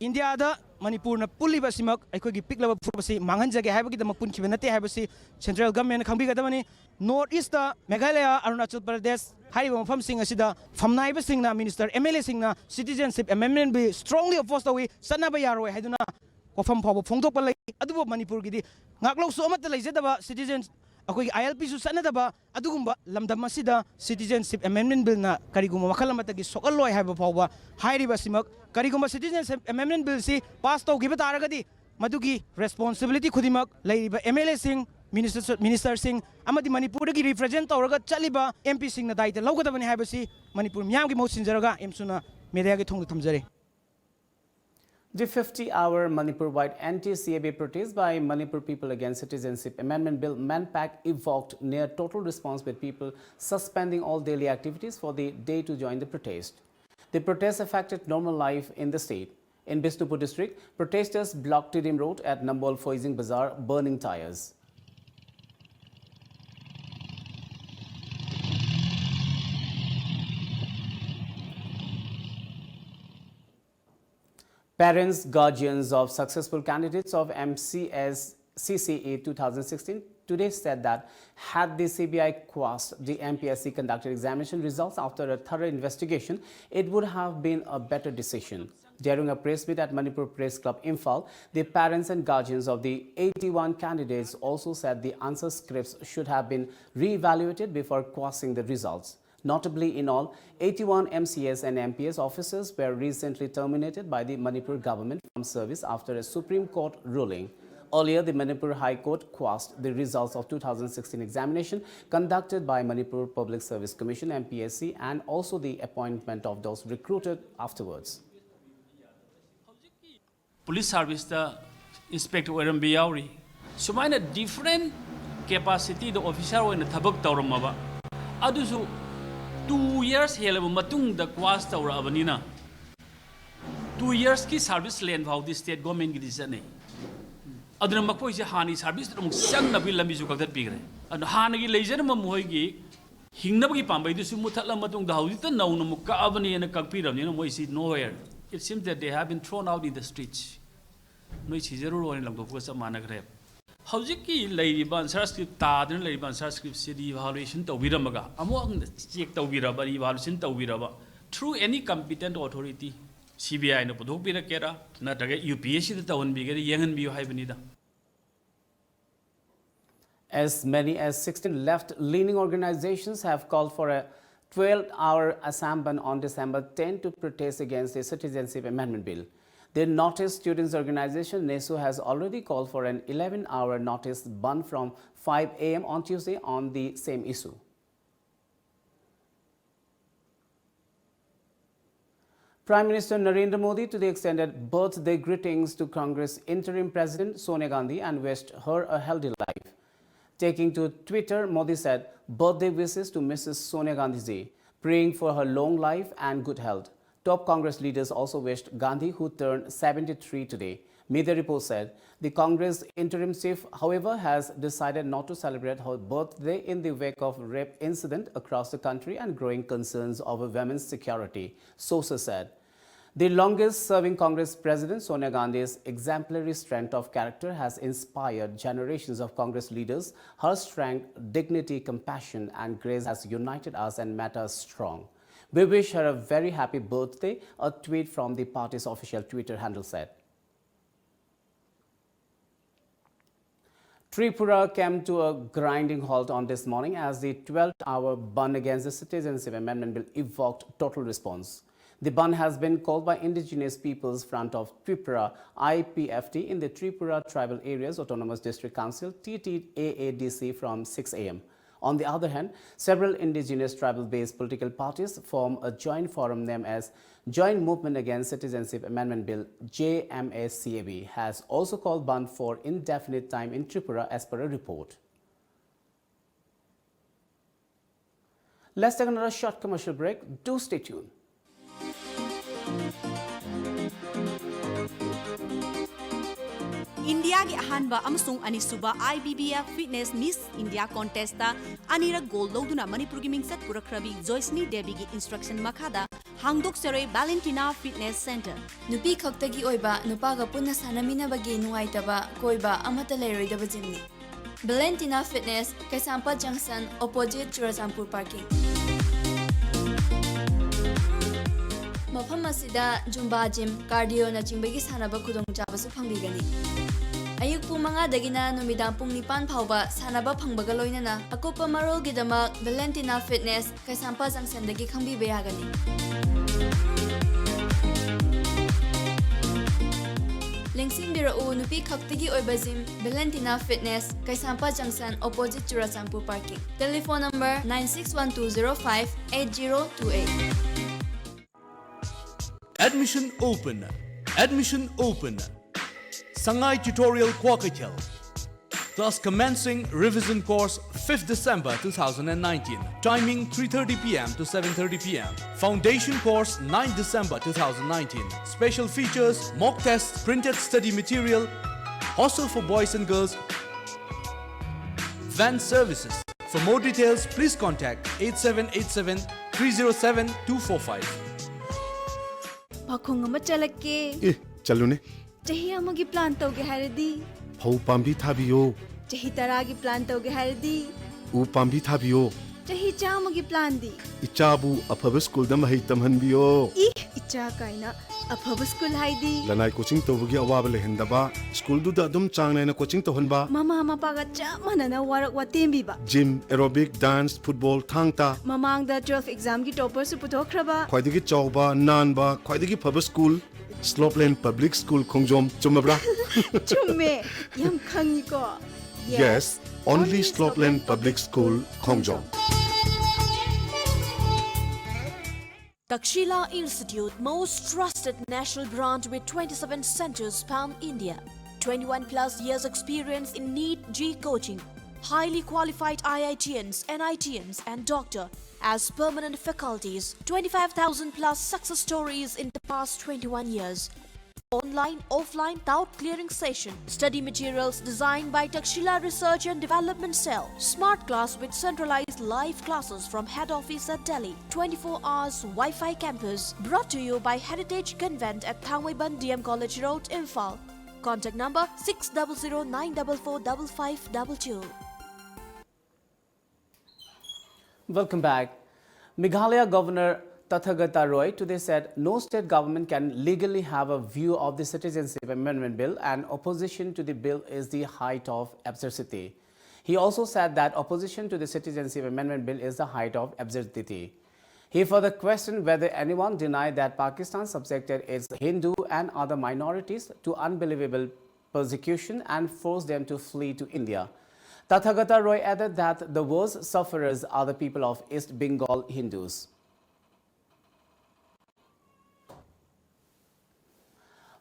ꯏꯟꯗꯤꯌꯥꯗ ꯃꯅꯤꯄꯨꯔꯅ ꯄꯨꯜꯂꯤꯕ ꯑꯁꯤꯃꯛ ꯑꯩꯈꯣꯏꯒꯤ ꯄꯤꯛꯂꯕ ꯐꯨꯔꯨꯞ ꯑꯁꯤ ꯃꯥꯡꯍꯟꯖꯒꯦ ꯍꯥꯏꯕꯒꯤꯗꯃꯛ ꯄꯨꯟꯈꯤꯕ ꯅꯠꯇꯦ ꯍꯥꯏꯕꯁꯤ central government ꯅ ꯈꯪꯕꯤꯒꯗꯕꯅꯤ꯫ North East ꯇ ꯃꯦꯘꯥꯂꯌꯥ, ꯑꯔꯨꯅꯥꯆꯜ ꯄ꯭ꯔꯗꯦꯁ ꯍꯥꯏꯔꯤꯕ ꯃꯐꯝꯁꯤꯡ ꯑꯁꯤꯗ ꯐꯝꯅꯥꯏꯕꯁꯤꯡꯅ, minister, M L A ꯁꯤꯡꯅ Citizenship Amendment Bill strongly oppose ꯇꯧꯏ, ꯆꯠꯅꯕ ꯌꯥꯔꯣꯏ ꯍꯥꯏꯗꯨꯅ ꯋꯥꯐꯝ ꯐꯥꯎꯕ ꯐꯣꯡꯗꯣꯛꯄ ꯂꯩ꯫ ꯑꯗꯨꯕꯨ ꯃꯅꯤꯄꯨꯔꯒꯤꯗꯤ ꯉꯥꯛꯂꯧꯁꯨ ꯑꯃꯠꯇ ꯂꯩꯖꯗꯕ, ꯁꯤꯇꯤꯖꯦꯟ, ꯑꯩꯈꯣꯏꯒꯤ ꯑꯥꯏ ꯑꯦꯜ ꯄꯤꯁꯨ ꯆꯠꯅꯗꯕ ꯑꯗꯨꯒꯨꯝꯕ ꯂꯝꯗꯝ ꯑꯁꯤꯗ Citizenship Amendment Billꯅ ꯀꯔꯤꯒꯨꯝꯕ ꯃꯈꯜ ꯑꯃꯠꯇꯒꯤ ꯁꯣꯛꯍꯜꯂꯣꯏ ꯍꯥꯏꯕ ꯐꯥꯎꯕ ꯍꯥꯏꯔꯤꯕ ꯑꯁꯤꯃꯛ, ꯀꯔꯤꯒꯨꯝꯕ Citizenship Amendment Billꯁꯤ ꯄꯥꯁ ꯇꯧꯈꯤꯕ ꯇꯥꯔꯒꯗꯤ ꯃꯗꯨꯒꯤ responsibility ꯈꯨꯗꯤꯡꯃꯛ ꯂꯩꯔꯤꯕ ꯑꯦꯝ ꯑꯦꯜ ꯑꯦꯁꯤꯡ, ꯃꯤꯅꯤꯁꯇꯔ, ꯃꯤꯅꯤꯁꯇꯔꯁꯤꯡ ꯑꯃꯗꯤ ꯃꯅꯤꯄꯨꯔꯗꯒꯤ ꯔꯤꯄ꯭ꯔꯖꯦꯟ ꯇꯧꯔꯒ ꯆꯠꯂꯤꯕ ꯑꯦꯝ ꯄꯤꯁꯤꯡꯅ ꯗꯥꯏꯇ ꯂꯧꯒꯗꯕꯅꯤ ꯍꯥꯏꯕꯁꯤ ꯃꯅꯤꯄꯨꯔ ꯃꯤꯌꯥꯝꯒꯤ ꯃꯍꯨꯠ ꯁꯤꯟꯖꯔꯒ ꯑꯦꯝꯁꯨꯅ ꯃꯦꯗꯤꯌꯥꯒꯤ ꯊꯣꯡꯗ ꯊꯝꯖꯔꯤ꯫ The fifty-hour Manipur-wide anti-C A A protest by Manipur people against Citizenship Amendment Bill, MANPAC, evoked near total response, with people suspending all daily activities for the day to join the protest. The protest affected normal life in the state. In Bishnupur district, protesters blocked Tidim Road at Nambol Foizing Bazar, burning tires. Parents, guardians of successful candidates of M C S C C A two thousand sixteen today said that had the C B I quashed the M P S C conducted examination results after a thorough investigation, it would have been a better decision. During a press meet at Manipur Press Club, Imphal, the parents and guardians of the eighty-one candidates also said the answer scripts should have been re-evaluated before quashing the results. Notably, in all, eighty-one M C S and M P S officers were recently terminated by the Manipur government from service after a Supreme Court ruling. Earlier, the Manipur High Court quashed the results of two thousand sixteen examination conducted by Manipur Public Service Commission, M P S C, and also the appointment of those recruited afterwards. Police ꯁꯥꯔꯚꯤꯁꯇ ꯏꯟꯁꯄꯦꯛꯇꯔ ꯑꯣꯏꯔꯝꯕ ꯌꯥꯎꯔꯤ꯫ ꯁꯨꯃꯥꯏꯅ different capacityꯗ officer ꯑꯣꯏꯅ ꯊꯕꯛ ꯇꯧꯔꯝꯃꯕ ꯑꯗꯨꯁꯨ two years ꯍꯦꯜꯂꯕ ꯃꯇꯨꯡꯗ quash ꯇꯧꯔꯛꯑꯕꯅꯤꯅ, two yearsꯀꯤ service length ꯐꯥꯎꯗꯤ state governmentꯀꯤꯗꯤ ꯆꯠꯅꯩ꯫ ꯑꯗꯨꯅ ꯃꯈꯣꯏꯁꯦ ꯍꯥꯟꯅꯒꯤ serviceꯇ ꯑꯃꯨꯛ ꯆꯪꯅꯕꯒꯤ ꯂꯝꯕꯤꯁꯨ ꯀꯛꯊꯠꯄꯤꯈ꯭ꯔꯦ꯫ ꯑꯗꯨꯅ ꯍꯥꯟꯅꯒꯤ ꯂꯩꯖꯔꯝꯕ ꯃꯈꯣꯏꯒꯤ ꯍꯤꯡꯅꯕꯒꯤ ꯄꯥꯝꯕꯩꯗꯨꯁꯨ ꯃꯨꯊꯠꯂ ꯃꯇꯨꯡꯗ ꯍꯧꯖꯤꯛꯇ ꯅꯧꯅ ꯑꯃꯨꯛ ꯀꯛꯑꯕꯅꯦꯅ ꯀꯛꯄꯤꯔꯕꯅꯤꯅ ꯃꯣꯏꯁꯤ nowhere. It seems that they have been thrown out in the streets. ꯅꯣꯏ ꯁꯤꯖꯔꯨꯔꯣ ꯍꯥꯏꯅ ꯂꯪꯊꯣꯛꯄꯒ ꯆꯞ ꯃꯥꯟꯅꯈ꯭ꯔꯦ꯫ ꯍꯧꯖꯤꯛꯀꯤ ꯂꯩꯔꯤꯕ answer script ꯇꯥꯗꯅ ꯂꯩꯔꯤꯕ answer scriptꯁꯤ re-evaluation ꯇꯧꯕꯤꯔꯝꯃꯒ ꯑꯃꯨꯛ ꯍꯟꯅ check ꯇꯧꯕꯤꯔꯕ, re-evaluation ꯇꯧꯕꯤꯔꯕ through any competent authority, C B ꯑꯥꯏꯅ ꯄꯨꯊꯣꯛꯄꯤꯔꯛꯀꯦꯔꯥ, ꯅꯠꯇ꯭ꯔꯒ ꯌꯨ ꯄꯤ ꯑꯦꯁ ꯁꯤꯗ ꯇꯧꯍꯟꯕꯤꯒꯦꯔꯥ, ꯌꯦꯡꯍꯟꯕꯤꯌꯨ ꯍꯥꯏꯕꯅꯤꯗ꯫ As many as sixteen left-leaning organizations have called for a twelve-hour Assam bandh on December ten to protest against the Citizenship Amendment Bill. The Northeast Students Organization, NESO, has already called for an eleven-hour notice bandh from five a m on Tuesday on the same issue. Prime Minister Narendra Modi today extended birthday greetings to Congress interim president Sonia Gandhi and wished her a healthy life. Taking to Twitter, Modi said, "Birthday wishes to Missus Sonia Gandhi ji, praying for her long life and good health." Top Congress leaders also wished Gandhi, who turned seventy-three today. Media reports said the Congress interim chief, however, has decided not to celebrate her birthday in the wake of rape incident across the country and growing concerns over women's security, sources said. The longest-serving Congress president, Sonia Gandhi's exemplary strength of character has inspired generations of Congress leaders. Her strength, dignity, compassion, and grace has united us and made us strong. "We wish her a very happy birthday," a tweet from the party's official Twitter handle said. Tripura came to a grinding halt on this morning as the twelve-hour bandh against the Citizenship Amendment Bill evoked total response. The bandh has been called by Indigenous Peoples Front of Tripura, I P F T, in the Tripura Tribal Areas Autonomous District Council, T T A A D C, from six a m. On the other hand, several indigenous tribal-based political parties form a joint forum named as Joint Movement Against Citizenship Amendment Bill, J M A C A B, has also called bandh for indefinite time in Tripura, as per a report. Let's take another short commercial break. Do stay tuned. ꯏꯟꯗꯤꯌꯥꯒꯤ ꯑꯍꯥꯟꯕ ꯑꯃꯁꯨꯡ ꯑꯅꯤꯁꯨꯕ I B B F Fitness Miss India Contest-ꯇ ꯑꯅꯤꯔꯛ ꯒꯣꯜ ꯂꯧꯗꯨꯅ ꯃꯅꯤꯄꯨꯔꯒꯤ ꯃꯤꯡꯆꯠ ꯄꯨꯔꯛꯈ꯭ꯔꯕꯤ ꯖꯣꯏꯁꯅꯤ ꯗꯦꯕꯤꯒꯤ instruction ꯃꯈꯥꯗ ꯍꯥꯡꯗꯣꯛꯆꯔꯦ Valentina Fitness Center꯫ ꯅꯨꯄꯤ ꯈꯛꯇꯒꯤ ꯑꯣꯏꯕ, ꯅꯨꯄꯥꯒ ꯄꯨꯟꯅ ꯁꯥꯟꯅꯃꯤꯟꯅꯕꯒꯤ ꯅꯨꯡꯉꯥꯏꯇꯕ, ꯀꯣꯏꯕ ꯑꯃꯠꯇ ꯂꯩꯔꯣꯏꯗꯕ gymꯅꯤ꯫ Valentina Fitness, ꯀꯩꯁꯥꯝꯄꯥꯠ junction, opposite ꯆꯨꯔꯆꯥꯟꯄꯨꯔ parking꯫ ꯃꯐꯝ ꯑꯁꯤꯗ ꯖꯨꯝꯕꯥ ꯖꯤꯝ, ꯀꯥꯔꯗꯤꯑꯣꯅꯆꯤꯡꯕꯒꯤ ꯁꯥꯟꯅꯕ ꯈꯨꯗꯣꯡꯆꯥꯕꯁꯨ ꯐꯪꯕꯤꯒꯅꯤ꯫ ꯑꯌꯨꯛ ꯄꯨꯡ ꯃꯉꯥꯗꯒꯤꯅ ꯅꯨꯃꯤꯗꯥꯡ ꯄꯨꯡ ꯅꯤꯄꯥꯟ ꯐꯥꯎꯕ ꯁꯥꯟꯅꯕ ꯐꯪꯕꯒ ꯂꯣꯏꯅꯅ ꯑꯀꯨꯞꯄ ꯃꯔꯣꯜꯒꯤꯗꯃꯛ ꯚꯦꯂꯦꯟꯇꯤꯅꯥ ꯐꯤꯠꯅꯦꯁ, ꯀꯩꯁꯥꯝꯄꯥꯠ ꯖꯪꯁꯟꯗꯒꯤ ꯈꯪꯕꯤꯕ ꯌꯥꯒꯅꯤ꯫ ꯂꯦꯡꯁꯤꯟꯕꯤꯔꯛꯎ, ꯅꯨꯄꯤ ꯈꯛꯇꯒꯤ ꯑꯣꯏꯕ ꯖꯤꯝ, ꯚꯦꯂꯦꯟꯇꯤꯅꯥ ꯐꯤꯠꯅꯦꯁ, ꯀꯩꯁꯥꯝꯄꯥꯠ ꯖꯪꯁꯟ, opposite Churachandpur parking. Telephone number nine six one two zero five eight zero two eight꯫ Admission open. Admission open. Sangai Tutorial Kwakichel. Class commencing revision course fifth December two thousand nineteen. Timing three thirty p m to seven thirty p m. Foundation course ninth December two thousand nineteen. Special features: mock tests, printed study material, hostel for boys and girls, van services. For more details, please contact eight seven eight seven three zero seven two four five. ꯄꯥꯈꯣꯡ ꯑꯃ ꯆꯠꯂꯛꯀꯦ꯫ ꯑꯦ, ꯆꯠꯂꯨꯅꯦ꯫ ꯆꯍꯤ ꯑꯃꯒꯤ ꯄ꯭ꯂꯥꯟ ꯇꯧꯒꯦ ꯍꯥꯏꯔꯗꯤ? ꯐꯧ ꯄꯥꯝꯕꯤ ꯊꯥꯕꯤꯌꯣ꯫ ꯆꯍꯤ ꯇꯔꯥꯒꯤ ꯄ꯭ꯂꯥꯟ ꯇꯧꯒꯦ ꯍꯥꯏꯔꯗꯤ? ꯎ ꯄꯥꯝꯕꯤ ꯊꯥꯕꯤꯌꯣ꯫ ꯆꯍꯤ ꯆꯥꯝꯃꯒꯤ ꯄ꯭ꯂꯥꯟꯗꯤ? ꯏꯆꯥꯕꯨ ꯑꯐꯕ ꯁ꯭ꯀꯨꯜꯗ ꯃꯍꯩ ꯇꯝꯍꯟꯕꯤꯌꯣ꯫ ꯏ, ꯏꯆꯥ ꯀꯥꯏꯅ꯫ ꯑꯐꯕ ꯁ꯭ꯀꯨꯜ ꯍꯥꯏꯗꯤ? ꯂꯅꯥꯏ ꯀꯣꯆꯤꯡ ꯇꯧꯕꯒꯤ ꯑꯋꯥꯕ ꯂꯩꯍꯟꯗꯕ, ꯁ꯭ꯀꯨꯜꯗꯨꯗ ꯑꯗꯨꯝ ꯆꯥꯡ ꯅꯥꯏꯅ ꯀꯣꯆꯤꯡ ꯇꯧꯍꯟꯕ꯫ ꯃꯃꯥ ꯃꯄꯥꯒ ꯆꯞ ꯃꯥꯟꯅꯅ ꯋꯥꯔꯛ ꯋꯥꯇꯦꯝꯕꯤꯕ꯫ Gym, aerobic, dance, football, Thang Ta. ꯃꯃꯥꯡꯗ ꯇꯨꯋꯦꯜꯐ ꯑꯦꯛꯖꯥꯝꯒꯤ ꯇꯣꯄꯔꯁꯨ ꯄꯨꯊꯣꯛꯈ꯭ꯔꯕ꯫ ꯈ꯭ꯋꯥꯏꯗꯒꯤ ꯆꯥꯎꯕ, ꯅꯥꯟꯕ, ꯈ꯭ꯋꯥꯏꯗꯒꯤ ꯐꯕ ꯁ꯭ꯀꯨꯜ, ꯁ꯭ꯂꯣꯞꯂꯦꯟ ꯄꯕ꯭ꯂꯤꯛ ꯁ꯭ꯀꯨꯜ ꯈꯣꯡꯖꯣꯝ꯫ ꯆꯨꯝꯃꯕ꯭ꯔꯥ? ꯆꯨꯝꯃꯦ, ꯌꯥꯝ ꯈꯪꯉꯤꯀꯣ꯫ Yes, only Slopland Public School, Khongjom. Takshila Institute, most trusted national brand with twenty-seven centers pan India. twenty-one plus years experience in NEET G coaching. Highly qualified I I T Ns, N I T Ns, and doctor as permanent faculties. twenty-five thousand plus success stories in the past twenty-one years. Online, offline, doubt clearing session. Study materials designed by Takshila Research and Development Cell. Smart class with centralized live classes from head office at Delhi. twenty-four hours Wi-Fi campus. Brought to you by Heritage Convent at Thangmeiban D M College Road, Imphal. Contact number six double zero nine double four double five double two. Welcome back. Meghalaya Governor Tathagata Roy today said no state government can legally have a view of the Citizenship Amendment Bill and opposition to the bill is the height of absurdity. He also said that opposition to the Citizenship Amendment Bill is the height of absurdity. He further questioned whether anyone denied that Pakistan subjected its Hindu and other minorities to unbelievable persecution and forced them to flee to India. Tathagata Roy added that the worst sufferers are the people of East Bengal Hindus.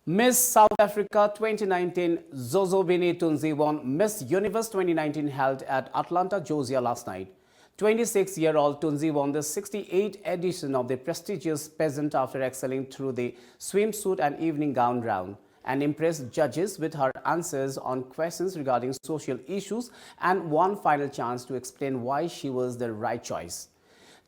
Miss South Africa twenty nineteen Zozobini Tunzi won Miss Universe twenty nineteen held at Atlanta, Georgia last night. Twenty-six-year-old Tunzi won the sixty-eighth edition of the prestigious pageant after excelling through the swimsuit and evening gown round and impressed judges with her answers on questions regarding social issues and one final chance to explain why she was the right choice.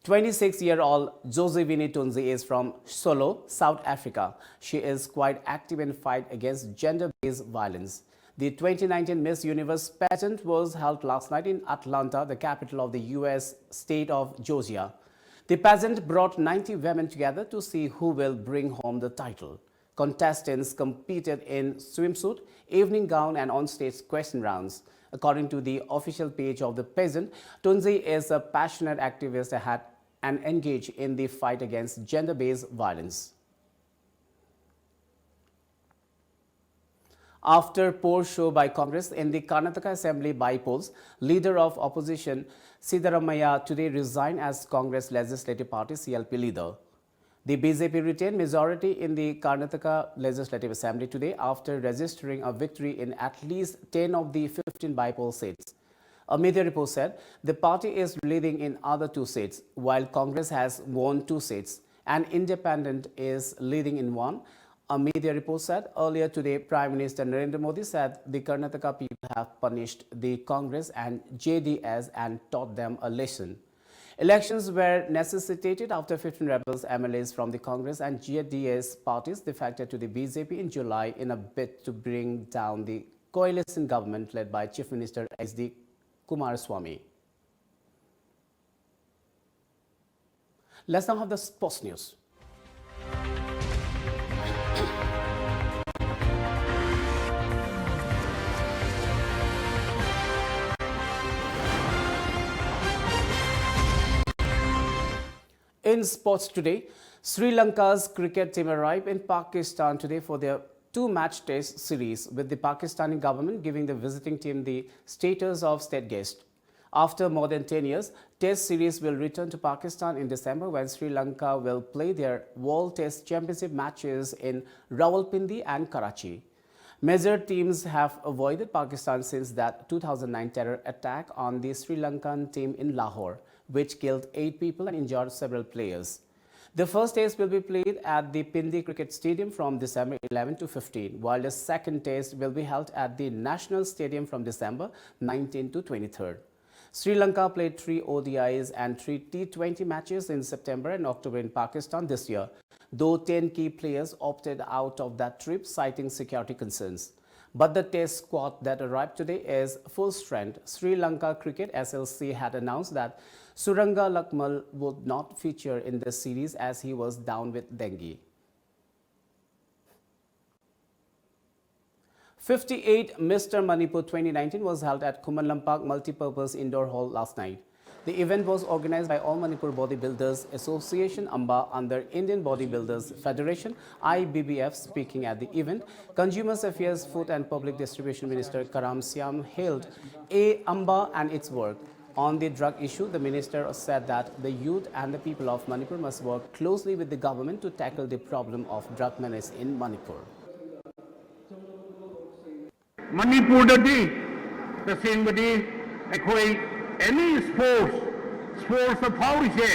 Twenty-six-year-old Josevini Tunzi is from Solo, South Africa. She is quite active in fight against gender-based violence. The twenty nineteen Miss Universe pageant was held last night in Atlanta, the capital of the U S state of Georgia. The pageant brought ninety women together to see who will bring home the title. Contestants competed in swimsuit, evening gown, and on-stage question rounds. According to the official page of the pageant, Tunzi is a passionate activist ahead and engaged in the fight against gender-based violence. After poor show by Congress in the Karnataka Assembly by-polls, leader of opposition Siddaramaiah today resigned as Congress Legislative Party, C L P, leader. The B J P retained majority in the Karnataka Legislative Assembly today after registering a victory in at least ten of the fifteen by-poll seats. A media report said the party is leading in other two seats, while Congress has won two seats. An independent is leading in one. A media report said earlier today, Prime Minister Narendra Modi said the Karnataka people have punished the Congress and J D S and taught them a lesson. Elections were necessitated after fifteen rebels M L As from the Congress and J D S parties defected to the B J P in July in a bid to bring down the coalition government led by Chief Minister H D Kumaraswamy. Let's now have the sports news. In sports today, Sri Lanka's cricket team arrived in Pakistan today for their two-match test series, with the Pakistani government giving the visiting team the status of state guest. After more than ten years, test series will return to Pakistan in December, when Sri Lanka will play their World Test Championship matches in Rawalpindi and Karachi. Major teams have avoided Pakistan since that two thousand nine terror attack on the Sri Lankan team in Lahore, which killed eight people and injured several players. The first test will be played at the Pindi Cricket Stadium from December eleven to fifteen, while the second test will be held at the National Stadium from December nineteenth to twenty-third. Sri Lanka played three O D Is and three T twenty matches in September and October in Pakistan this year, though ten key players opted out of that trip, citing security concerns. But the test squad that arrived today is full strength. Sri Lanka Cricket S L C had announced that Suranga Lakmal would not feature in this series as he was down with dengue. Fifty-eight Mister Manipur twenty nineteen was held at Khuman Lampak Multipurpose Indoor Hall last night. The event was organized by All Manipur Bodybuilders Association, AMBA, under Indian Bodybuilders Federation, I B B F. Speaking at the event, Consumers Affairs, Food and Public Distribution Minister Karam Syam hailed A AMBA and its work. On the drug issue, the minister said that the youth and the people of Manipur must work closely with the government to tackle the problem of drug menace in Manipur. ꯃꯅꯤꯄꯨꯔꯗꯗꯤ ꯇꯁꯦꯡꯕꯗꯤ ꯑꯩꯈꯣꯏ ꯑꯦꯅꯤ ꯁ꯭ꯄꯣꯔꯠꯁ, ꯁ꯭ꯄꯣꯔꯠꯁꯇ ꯐꯥꯎꯔꯤꯁꯦ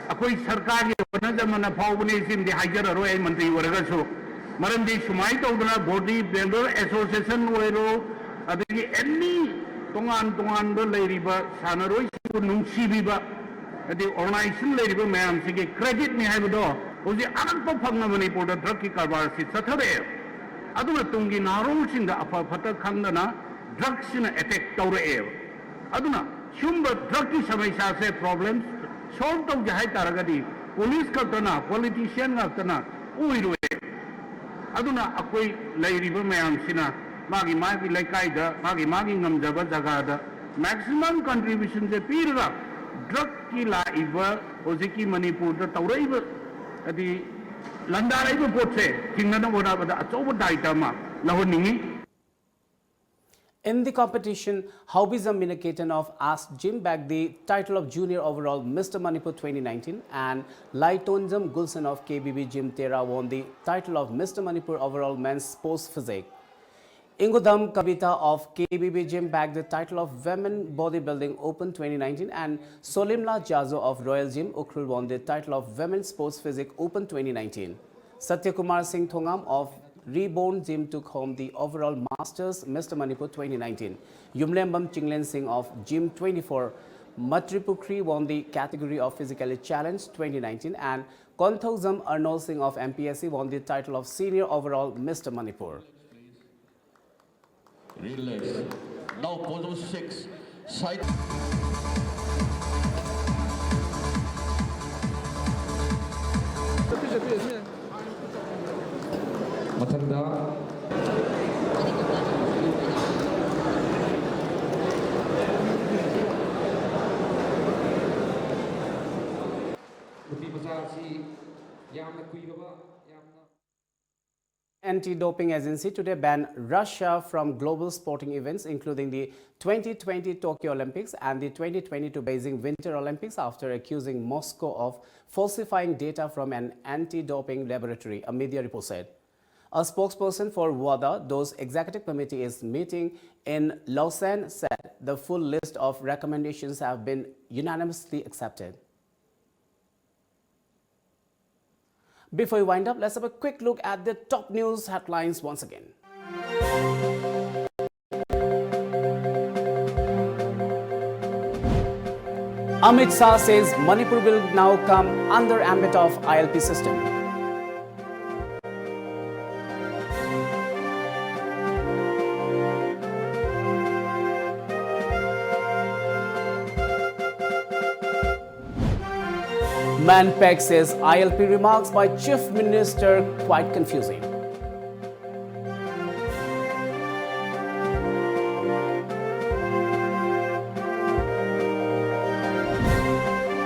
ꯑꯩꯈꯣꯏ ꯁꯔꯀꯥꯔꯒꯤ ꯍꯣꯠꯅꯖꯃꯟꯅ ꯐꯥꯎꯕꯅꯤ꯫ ꯁꯤꯃꯗꯤ ꯍꯥꯏꯖꯔꯔꯣꯏ ꯑꯩ ꯃꯟꯇ꯭ꯔꯤ ꯑꯣꯏꯔꯒꯁꯨ꯫ ꯃꯔꯝꯗꯤ ꯁꯨꯃꯥꯏꯅ ꯇꯧꯗꯅ ꯕꯣꯗꯤ ꯕꯤꯜꯗꯔ ꯑꯦꯁꯣꯁꯤꯌꯦꯁꯟ ꯑꯣꯏꯔꯣ, ꯑꯗꯒꯤ ꯑꯦꯅꯤ ꯇꯣꯉꯥꯟ ꯇꯣꯉꯥꯟꯕ ꯂꯩꯔꯤꯕ ꯁꯥꯟꯅꯔꯣꯏꯁꯤꯡꯕꯨ ꯅꯨꯡꯁꯤꯕꯤꯕ, ꯍꯥꯏꯗꯤ ꯑꯣꯔꯒꯅꯥꯏꯖꯦꯁꯟ ꯂꯩꯔꯤꯕ ꯃꯌꯥꯝꯁꯤꯒꯤ ꯀ꯭ꯔꯦꯗꯤꯠꯅꯤ ꯍꯥꯏꯕꯗꯣ ꯍꯧꯖꯤꯛ ꯑꯅꯛꯄ ꯐꯪꯅ ꯃꯅꯤꯄꯨꯔꯗ ꯗ꯭ꯔꯒꯀꯤ ꯀꯔꯕꯥꯔꯁꯤ ꯆꯠꯊꯔꯛꯑꯦꯕ꯫ ꯑꯗꯨꯅ ꯇꯨꯡꯒꯤ ꯅꯍꯥꯔꯣꯜꯁꯤꯡꯗ ꯑꯐ ꯐꯠꯇ ꯈꯪꯗꯅ ꯗ꯭ꯔꯒꯁꯤꯅ ꯑꯦꯇꯦꯛ ꯇꯧꯔꯛꯑꯦꯕ꯫ ꯑꯗꯨꯅ ꯁꯤꯒꯨꯝꯕ ꯗ꯭ꯔꯒꯀꯤ ꯁꯃꯁ꯭ꯌꯥꯁꯦ, ꯄ꯭ꯔꯣꯕ꯭ꯂꯦꯝ ꯁꯣꯜꯕ ꯇꯧꯒꯦ ꯍꯥꯏ ꯇꯥꯔꯒꯗꯤ ꯄꯨꯂꯤꯁ ꯈꯛꯇꯅ, ꯄꯣꯂꯤꯇꯤꯁꯤꯌꯥꯟ ꯉꯥꯛꯇꯅ ꯑꯣꯏꯔꯣꯏ꯫ ꯑꯗꯨꯅ ꯑꯩꯈꯣꯏ ꯂꯩꯔꯤꯕ ꯃꯌꯥꯝꯁꯤꯅ ꯃꯥꯒꯤ ꯃꯥꯒꯤ ꯂꯩꯀꯥꯏꯗ, ꯃꯥꯒꯤ ꯃꯥꯒꯤ ꯉꯝꯖꯕ ꯖꯒꯥꯗ ꯃꯦꯛꯁꯤꯃꯝ ꯀꯟꯇ꯭ꯔꯤꯕ꯭ꯌꯨꯁꯟꯁꯦ ꯄꯤꯔꯒ ꯗ꯭ꯔꯒꯀꯤ ꯂꯥꯛꯏꯕ ꯍꯧꯖꯤꯛꯀꯤ ꯃꯅꯤꯄꯨꯔꯗ ꯇꯧꯔꯛꯏꯕ, ꯍꯥꯏꯗꯤ ꯂꯥꯟꯗꯥꯔꯛꯏꯕ ꯄꯣꯠꯁꯦ ꯊꯤꯡꯅꯅꯕ ꯍꯣꯠꯅꯕꯗ ꯑꯆꯧꯕ ꯗꯥꯏꯇ ꯑꯃ ꯂꯧꯍꯟꯅꯤꯡꯉꯤ꯫ In the competition, Haobijam Minakhetan of Ask Jim bagged the title of Junior Overall Mister Manipur twenty nineteen and Laitonjam Gulsen of K B B Gym Tera won the title of Mister Manipur Overall Men's Sports Physique. Ingodam Kavita of K B B Gym bagged the title of Women Bodybuilding Open twenty nineteen and Solimla Jazo of Royal Gym Ukhrul won the title of Women's Sports Physique Open twenty nineteen. Satyakumar Singh Thongam of Reborn Gym took home the overall Masters Mister Manipur twenty nineteen. Yumlembam Chinglen Singh of Gym twenty-four Matripukhri won the category of Physically Challenged twenty nineteen and Konthoujam Arnold Singh of M P S C won the title of Senior Overall Mister Manipur. Relax. Now pose number six. Side. ꯃꯊꯪꯗ ꯅꯨꯄꯤ ꯃꯆꯥ ꯑꯁꯤ ꯌꯥꯝꯅ ꯀꯨꯏꯔꯕ, ꯌꯥꯝꯅ Anti-doping agency today banned Russia from global sporting events, including the twenty twenty Tokyo Olympics and the twenty twenty-two Beijing Winter Olympics, after accusing Moscow of falsifying data from an anti-doping laboratory, a media report said. A spokesperson for WADA, those executive committee is meeting in Lausanne, said the full list of recommendations have been unanimously accepted. Before we wind up, let's have a quick look at the top news headlines once again. Amit Shah says Manipur will now come under ambit of I L P system. MANPAC says I L P remarks by Chief Minister quite confusing.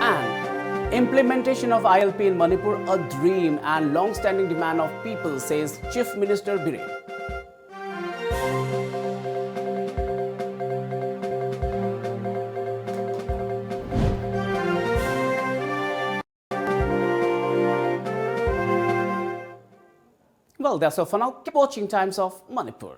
And implementation of I L P in Manipur, a dream and long-standing demand of people, says Chief Minister Biren. Well, that's all for now. Keep watching Times of Manipur.